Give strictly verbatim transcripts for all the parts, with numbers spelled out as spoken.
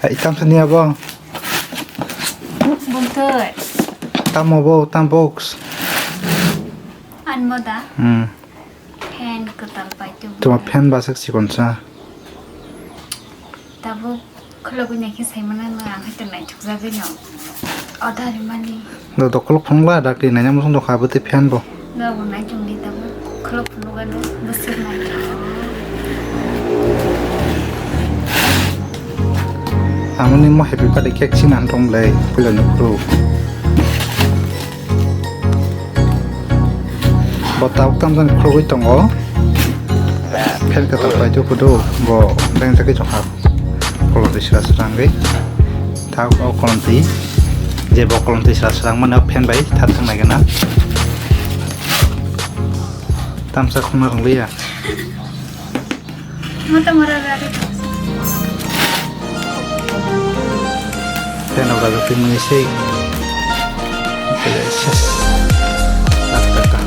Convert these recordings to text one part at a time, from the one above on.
Ai, tamsa ni abo? Bumtwi. Tamo bo, tam box? Anmo da? Hmm. Fan kwtal pai tu. Tuma fan basak sikon sa. Tabuk khulogwi naikhe saimano, ang hai to naithokjagwi no. Oda rimani. Do dokolok phunukla, dakti naina muchung dokha, bwtwi fan bo. Nogo naichungdi tabuk khulok phunukgano bwswk naithok. Amoni mo happy birthday cake sina tong le, puila ni khuluk. Bo tabuk tamjani khulugwi tongo. Fan kwtal pai tu kudu, bo beng jagwi chokha. Kolom twi sra srangwi. Thak o kolom twi. Je bo kolom twi sra srang mano fan bai thar thang nai gana. Tamsa khungna rwngliya. Mata mora rari. Fan rok rajak twi mani sei. Delicious. Tak, tak, tak.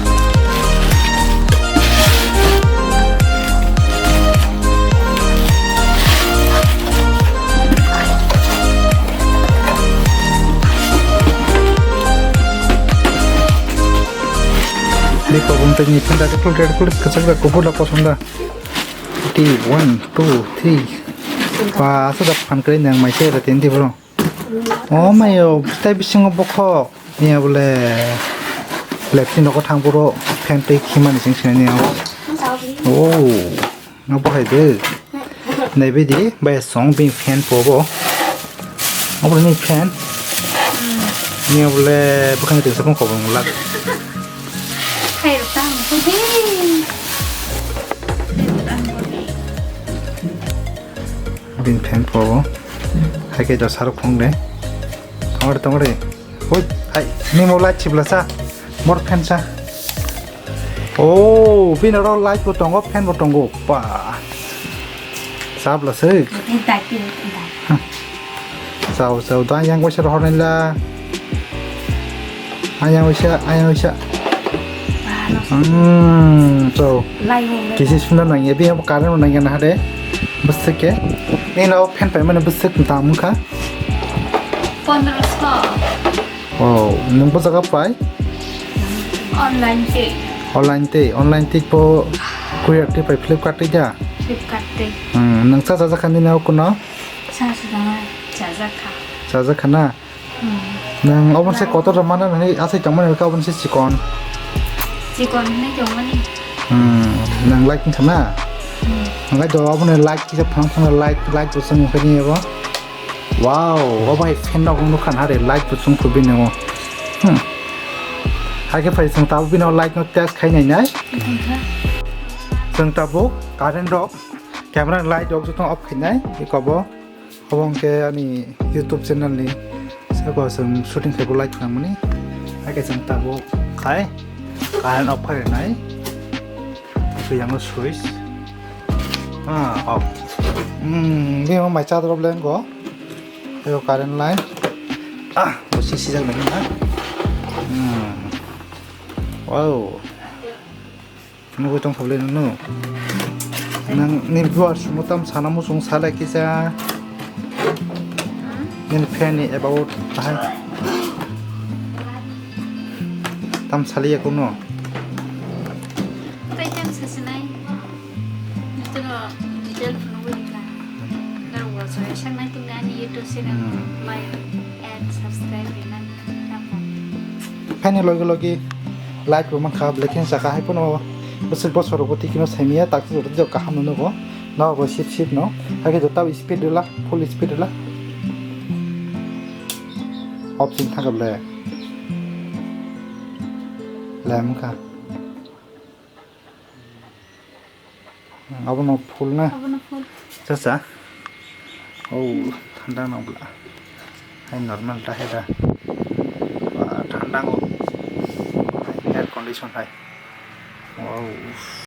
Di pabung tani panda kul red kul kesak da kupur da kosong da. Di one, two, three. Ba, asa da phan kre nang mai se da tin di bro. Oh my, oh, tai bisingo bokhok. Niya bole. Lepsi noko thang puro fan tei khimani sing sini niya. Oh. Abo hai de. Naibe di, bai song bini fan pobo. Abo ni fan. Ni abo le bwkhani tengsa bwkha bo lak. Hai rok tang ko de. Bini fan pobo. Hai ke da sarok phung de. Tongre tongre. Oi, hai, nimo light chibla sa. Mor fan sa. Oh, bini oro light bo tongo, fan bo tongo. Pa. Sabla se. Chao, chao, da yang waisa rohor nila. Ayang waisa, ayang waisa. Hmm, so. Kisi suna nang ya, bini current nang ya na hade. Bwswk ke. Nini o fan pai mani bwswk dam wngkha. Pondro so. Wow, nung bo jaga pai? Online tei. Online tei, online tei po kuyak tei pai Flipkart tei da? Flipkart tei. Hmm, nung cha cha jakha nini o kuno? Cha cha jakha. Cha jakha na? Hmm. Nung obo se kotor rok mana nini asai tongmani ka obo se chikon? Chikon hinui tongmani. Hmm, nung like wngkha na? Hmm. Nung like do obo ni like kisa phang phang like, like bo sung khe ni abo. Wow, obo hai fan rok nukha na re, light bo chwng phuru bini o. Hmm. Hai khe phai chwng tabuk bini o light no test khai nai nai. Wngkha. Chwng tabuk current rok, camera ni light rok joto off khai nai. Eko bo, obo hwnkhe ani YouTube channel ni sabo chwng shooting khai bo light nangmani. Hai khe chwng tabuk khai current off khai nai. Yang switch. Ah, off. Hmm, bini o mai charger off le wngkha. Ayo current line. Ah, bo si sijak nai na. Hmm. Wow. Nugui tong phobole nunu. Nang ni viewers mo tam sana mo sung sala kisa. Nini fan ni about tahai. Tam saliya kuno. Tei tam sasinai. Jotono detail phunugwi rikha. Norok bo joya saknai tongdi ani YouTube channel. Hmm. Like and subscribe rinani tamo. Phaini logi logi like bo mankha, belai kheno chakha hai phano bwswk bosor rogo tikino saimanya tak joto kaham no nugo. Norok bo sip sip no. Hakhe joto speed rwla, full speed rwla. Off sing thangkha ble. Lem kha. Abono full na? Abono full. Cha cha. Oh, thanda no bla. Hai normal ta hai da. Ba, thanda go. Air condition hai. Wow.